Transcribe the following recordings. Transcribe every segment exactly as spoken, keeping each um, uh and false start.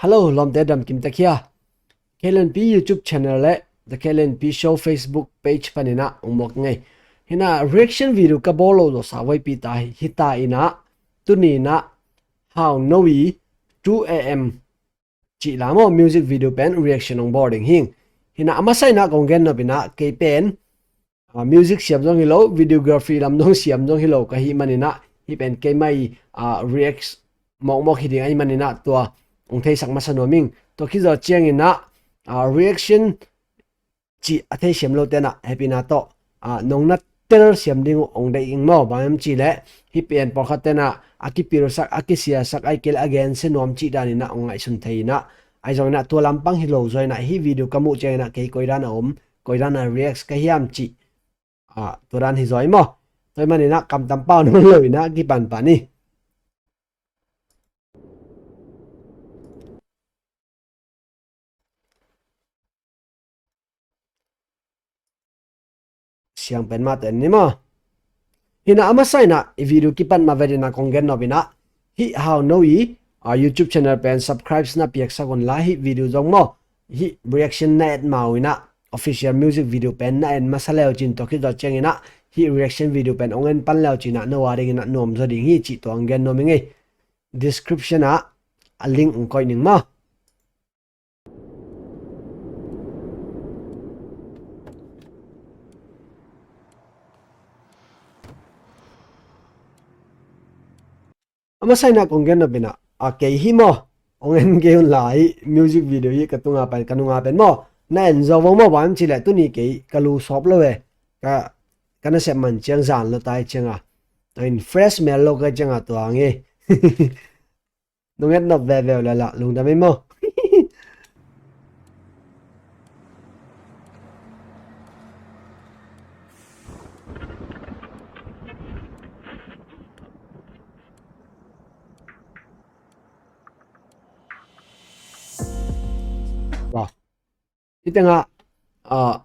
Hello, lawmte dam kim ta khia. K L N P YouTube channel le The K L N P Show Facebook page panin ah ong muak ngei. Hi in ah reaction video ka bawl lo zawsa vaipi ta hi ta in ah, tuni in ah Hau No i two A M cih la maw, music video pen reaction ong bawl ding hi ing. Hi in ah a masa in ah kong gen nop in ah kei pen, ah, music siam zong hi lo, videography lam zong siam zong hi lo ka hih manin ah, hih pen keimah i, ah, react mawkmawk hi ding ahih manin ah tua ong theisak masa nuam ing. Tua khit zawh ciangin ah, ah, reaction cih a thei siam lote in ah hehpihna tawh, ah, nong na tel siam ding uh ong deih ing maw. Bang hiam cih leh hih pen pawlkhatte in ah a kipilsak, a kisiasak, ahih kei leh a gensia nuam cih dan in ah ong ngaihsun thei in ah, ahi zongin ah tua lampang hi lo zaw in ah hih video ka muh ciangin ah kei koi dan a om, koi dan a react ka hiam cih, ah, tua dan hi zaw hi maw. Tua ahih manin ah kamtam pau nawn lo in ah kipan pan ni. Siang pen mah ten ni maw. Hi in ah a masa in ah i video kipan ma vet in ah kong gen nop in ah, hih Hau No i, ah, YouTube channel pen subscribe na piaksak un la, hih video zong maw, hih reaction na et ma uh in ah official music video pen na en masa le uh cin, tua khit zawh ciangin ah hih reaction video pen ong en pan le uh cin ah no a dingin ah nuam zaw ding hi cih tua ong gen nuam ing ei. Description ah a link ong koih ning maw. A masa in ah kong gen nop in ah, a kei hi maw, ong en kei un la, hih music video hi ka tunga pen, ka nunga pen maw, na en zaw vo maw. Bang hiam cih leh tuni kei ka lu sawp lo e, ka, ka nasep man ciang zan lo tai ciang a, tua in fresh mel lo ka ciang a tua ang e. Nong et nop veve uh leh lah lungdam ei maw. Wow. Hih tengah, ah,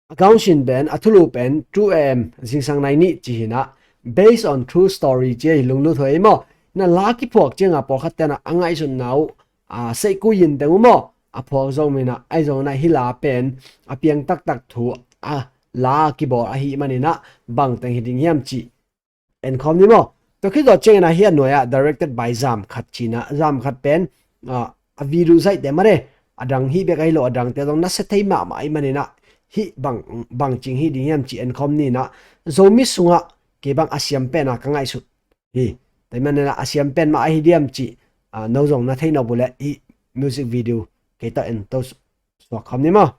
a kaung sin pen, a thulu pen two A M zingsang nai nih ci hi in ah, based on true story ci hi, lunglut huai ei maw. Hi in ah la kiphuak ciang a pawlkhatte in ah a ngaihsutna uh, a, seihkui in teng uh maw, a phuak zo mi in ah, ahi zongin ah hih la pen a piang taktak thu a la kibawl ahih manin ah bang teng hi ding hiam cih en khawm ni maw. Tua khit zawh ciangin ah hih a nuai ah directed by Zam Khat ci in ah, Zam Khat pen, ah, a video zaihte mah e, a dang hih bek ahi lo, a dangte zong nasia thei mahmah ahih manin ah hih bang, bang cing hi ding hiam cih en khawm ni in ah, Zomi sungah kei bang a siam pen a ka ngaihsut hi. Tua ahih manin ah a siam pen mah ahi diam cih, ah, no zong na theih nop uh leh hih music video kei tawh en to suak khawm ni maw.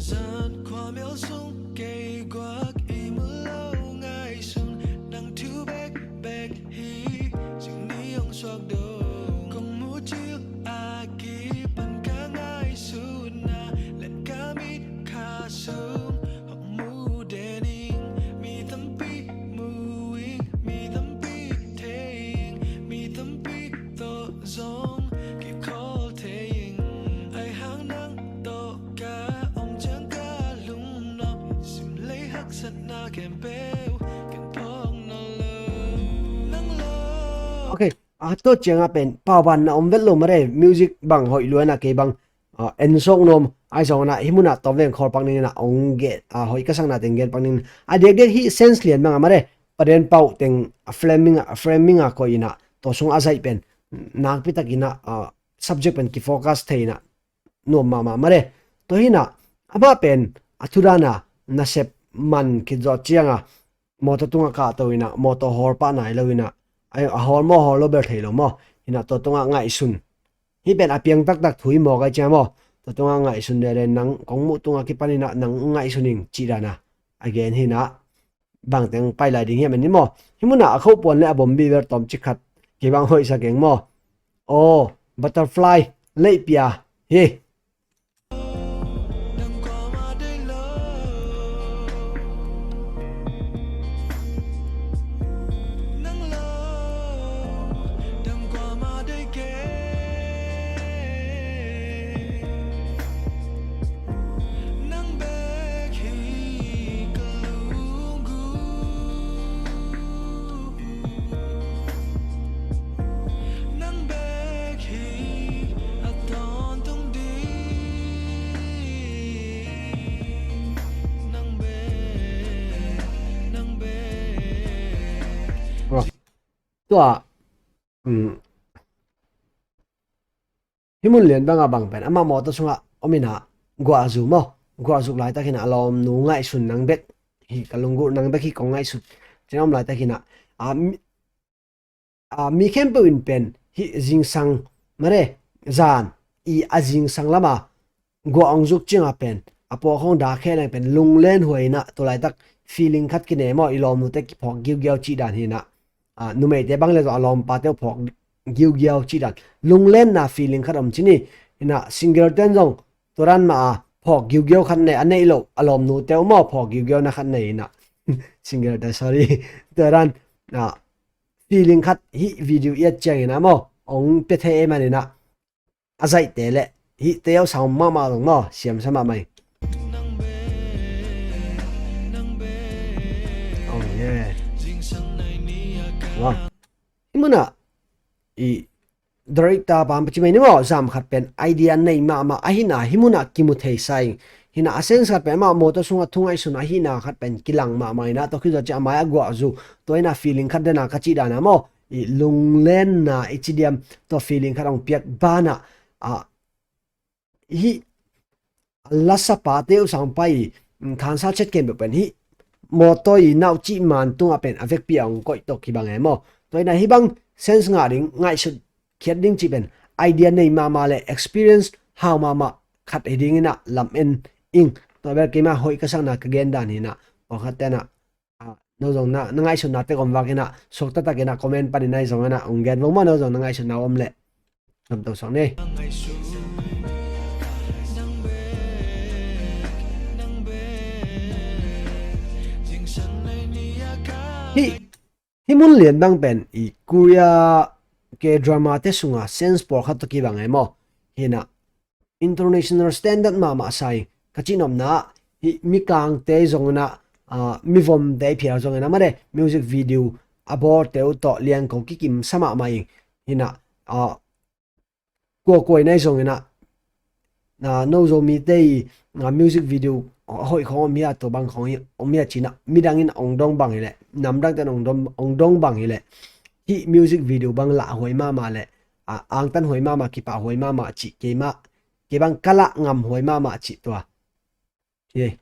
Zan khuamial sung kei guak i mu lo ngaihsun, nang thu bekbek hi, zing ni hong suak dong. Kong mu cil a kipan ka ngaihsutna, len ka mit kha sung hong mu den ing. Mi tampi mu ing, mi tampi thei ing, mi tampi tawh zong kikhawl thei ing. Ahi hang nang tawh ka om ciang ka lungnuam, simlei haksatna khempeuh ken phawk nawn lo. Nang lo. Ok. A, tua ciangah pen pauban na om vet lo mare, music bang hoih lua in ah kei bang, a, en sawk nuam, ahi zongin ah hih munah tawm veng khawl pak ning in ah ong gen, a, hoih ka sakna teng gen pak ning in ah. A diakdiak hih sense lian bang a mare, paden pauh teng a framing ah, a framing ah koih in ah, tua sung a zaih pen nakpi tak in ah, a, subject pen kifocus thei in ah nuam mahmah mare. Tua hi in ah, amah pen a thu dan a nasep man khit zawh ciang a, mawtaw tungah kahto in ah, mawtaw hawl pah nai lo in ah, a, a hawl maw hawl lo bel thei lo maw. Hi in ah tua tungah ngaihsun. Hih pen a piang taktak thu hi mawk ahih ciang maw. Tua tungah ngaihsun lele, nang kong muh tungah kipan in ah nang ngaihsun ing cih dan a, a gen hi in ah, bang teng pai lai ding hiam en ni maw. Hih munah a khoh puan le a bom biber tawmcik khat kei bang hoihsa keng maw. Aw, butterfly, leihpia hi. Tua, um, hih mun lian bangah bang pen amah mawtaw sungah om inah guahzu maw, guahzuk laitak inah a lawmnu ngaihsun nang bek, hih ka lunggulh nang bek hih kong ngaihsun cin a om laitak inah, a, mi, a, mi khempeuh in pen hih zingsang mare zan i a zingsang lama guah hong zuk ciangah pen a pawk hong dak khia leng pen lunglen huai inah tua laitak feeling khat kine maw, i lawmnute kiphawk giugiau cih dan hi inah, a, numeite bang le zong a lawmpate uh phawk giugiau cih dan lunglenna feeling khat om cin hi. Inah single ten zong tua dan mah a phawk giugiau khat nei, a neih loh a lawmnute uh maw phawk giugiauna khat nei inah single ten, sorry, tua dan, a, feeling khat hih video i et ciangin a maw hong pia thei ei man inah a zaihte le hih teyau sang mahmah zong maw siamsa mahmah hi. Oh yeah. Wow. Hih munah i director pa ci mai ni maw, zam khat pen idea nei mahmah ahina hih munah kimu thei sa ing. Hina a sense khat pen amah mawtaw sungah thu ngaihsun ahina khat pen kilang mahmah ina, tua khit zawh ciah a mai a guahzu, tua ina feeling khat dena ka cih dana maw, i lunglenna i ci diam, tua feeling khat hong piak banah, a, hih a lasapate uh sang pai, mm, khansa chet ken beuh pen hih mawtaw i nauh cih man tungah pen a vekpi a hong koih tawh kibang e maw. Tua ina hih bang sense ngah ding, ngaihsut khiat ding cih pen idea nei mahmah le experience hau mahmah khat hi ding ina lam en ing. Tua bel keima hoih ka sakna ka gen dan hi ina, pawlkhat tena, a, no zong na, na ngaihsutna tek om vak ina, suakta tak ina comment pan ina, i zong ina hong gen vong maw, no zong na ngaihsutna om leh. Lam to suak ni. Hih, hih mun lian bang pen i Korea K-drama te sunga sense pawlkhat tawh kibang e maw. Hina international standard mahmah sa ing. Ka cihnopna ah hih mikangte zong ina, a, mivomte phial zong ina mare music video a bawlte uh tawh liangko kikim sa mahmah ing. Hina, a, kuakua ina i zong ina, a, no Zomite i, a, music video a hoih khong om hia, tua bang khong hi om hia cina midang in hong dong bang hileh, namdangte in hong dong, hong dong bang hileh, hih music video bang lah huai mahmah leh, a, angtan huai mahmah, kipah huai mahmah cih keimah, kei bang ka lah ngam huai mahmah cih tua. Ye.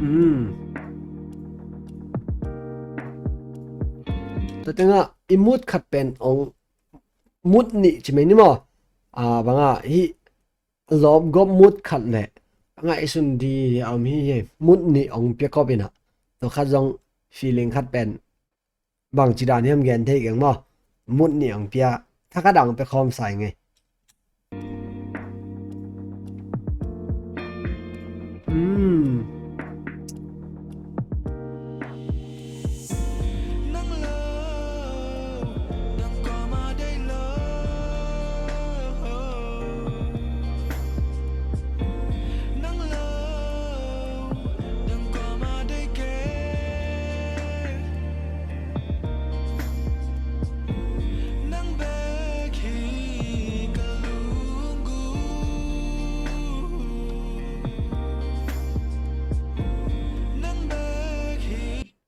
Mm. Tua tengah i mood khat pen hong, mood nih ci mai ni maw. A, banga hih lawpgawp mood khat le a ngaihsun di a om hi hi. Mood nih hong pia kawp ina, tua khat zong feeling khat pen bangci dan hiam gen thei keng maw. Mood nih hong pia, thakhat a hong pia khawm sa ing ei. Mm.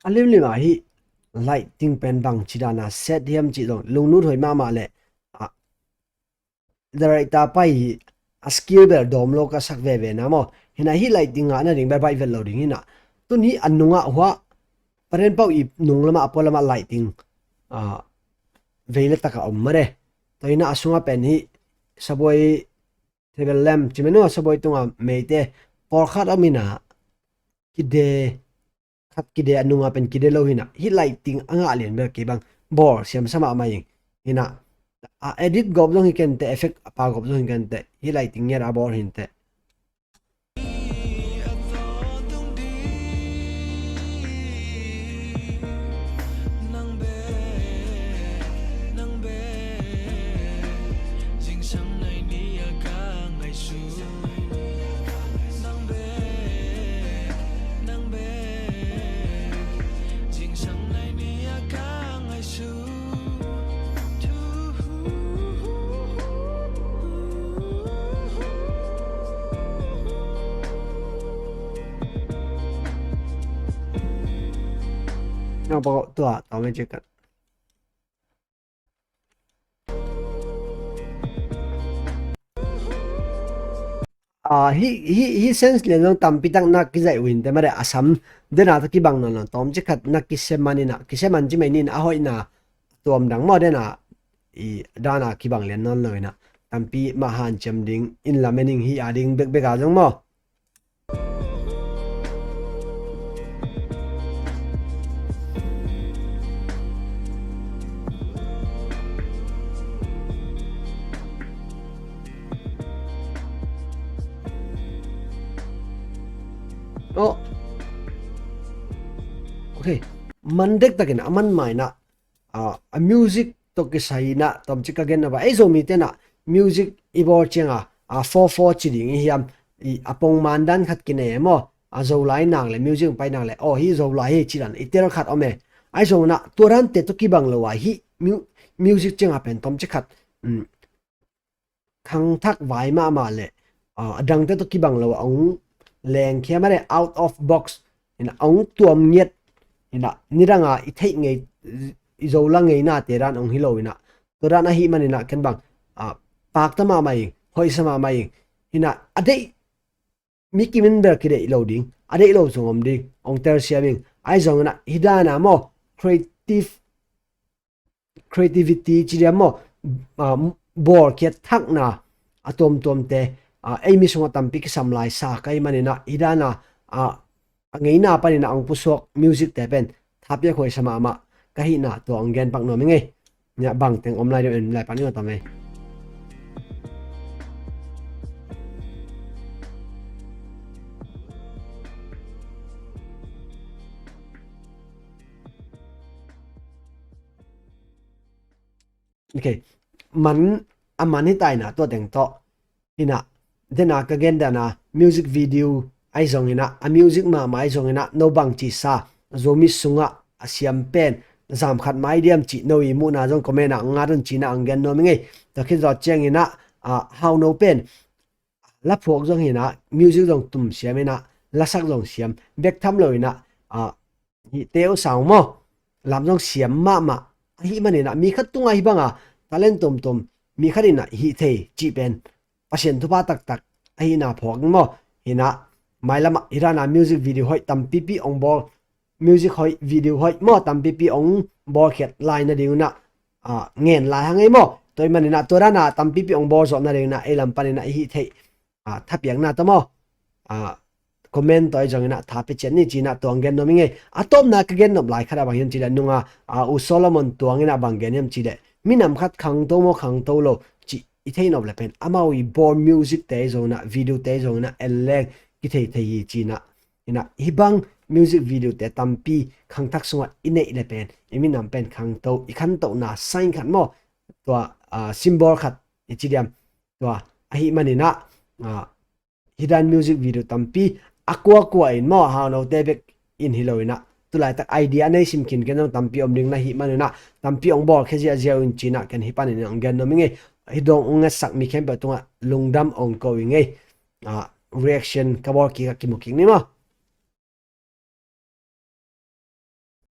A limlim ah hih lighting pen bangci dana set hiam cih zong lunglut huai mahmah leh, a, director pai hi a skill bel dawm lo ka sak veve na maw. Hina hih lighting ngah nading bel baih vet lo ding hina. Tun hih a nungah hua paren pau i nung lamah a pua lamah lighting, a, vei le taka om mare. Tua hina a sungah pen hih sabuai table lamp ci menu a sabuai tunga meite pawlkhat om hina kide khat kide a nunga pen kide lo hina. Hih lighting a ngah lian bel kei bang bawl siamsa mahmah ing. Hina a edit gawp zong hi kenteh, effect a pa gawp zong hi kenteh, hih lighting ngiat a bawl hinteh. Nang pau tua tawm e cik kan. Ah, hi, hi, hi sense lian zong tampi tak na kizaih uh hinte mare, a sam dena tawh kibang nawn lo tawm cik khat na kisia man ina, kisia man ci mai ni ina, a hoihna tuam dang maw dena i dana kibang lian nawn lo ina, tampi mah hanciam ding in lamening hi a ding bekbek a zong maw. Oh. Ok. Man dektakin a man maina, ah, a music tawh kisai ina tawm cik ka gen na ba, ei Zomite na music i bawl cianga, ah, four four ci ding i hiam, i a pongman dan khat kinei e maw, a Zolai nak le music pai nak le, oh, hi Zolai hi ci dan i tel khat om e. Ai zong na tua dante tawh kibang lo a hi mu-, music cianga pen tawm cik khat, um, khangthak vai mahmah le, ah, a dangte tawh kibang lo a ong lengkhia mare, out of box ina ong tuam ngiat ina, nidanga i theih ngei, i Zola ngeinate dan ong hi lo ina, tua dan ahi man ina ken bang, ah, pakta mahmah ing, hoihsa mahmah ing ina, a deih mi kimin bel kideih lo ding, a deih lo zong om ding, ong telsiam ing. Ai zong ina hi dana maw, creative, creativity ci diam maw, ah, bawlkhiat thakna a tuamtuamte, ah, ei mi sungah tampi kisam lai sa ka hi man ina hi dana, ah, a ngeina pan ina ong pusuak music te pen thapiak huaisa mahmah ka hihna tua ong gen pak nuam ing ei. Nia bangteng om lai deuh en lai pan ing a tam ei. Ok. Man, a man hi ta ina tua teng tawh ina, dena ka gen dana music video ai zong ina, a music mahmah ai zong ina, no bang ci sa, Zomi sungah a siam pen zam khat mai diam ci no i muhna zong comment ah ngat un ci ina ang gen nuam ing ei. Tua khit zawh ciang ina, ah, Hau No pen la phuak zong hi ina, music zong tum siam ina, lasak zong siam bek tham lo ina, ah, hih teu sang maw, lam zong siam mahmah ahi man ina, mi khat tungah hi banga talent tuamtuam mi khat ina hih thei cih pen Pasian thupha taktak ahina phawk ing maw. Hi ina, mailamah hi dana music video hoih tampipi ong bawl, music hoih, video hoih maw, tampipi ong bawlkhiat lai nading ina, ah, ngen lai hang ei maw. Tua hi man ina tua dana tampipi ong bawl zawh nading ina ei lam pan ina i hih theih, ah, thapiakna tawh maw, ah, comment tawh ai zong ina tha pia ciat ni ci ina tua ong gen nuam ing ei. A tawpna ka gen nop lai khat a bang hiam ci le, nunga, ah, U Solomon Tuang ina bang gen hiam ci le, minam khat khangto maw khangto lo ci i thei nop le pen amau i bawl music te zong ina, video te zong ina en leng kithei thei hi ci ina. Ina, hi bang music video te tampi khangthak sungah i neih le pen i minam pen khangto, i khantohna sign khat maw, tua, ah, symbol khat i ci diam, tua ahi man ina, ah, hi dan music video tampi a kuakua in maw, Hau No te bek in hi lo ina, tulaitak idea nei sim khin ken zong tampi om ding na hi man ina, tampi ong bawlkhia ziahziah un ci ina ken hi pan ina ong gen nuam ing ei. Hi dong ong ngetsak mi khempeuh tungah lungdam ong ko ing ei. Ah, reaction ka bawl kik a kimu kik ni maw.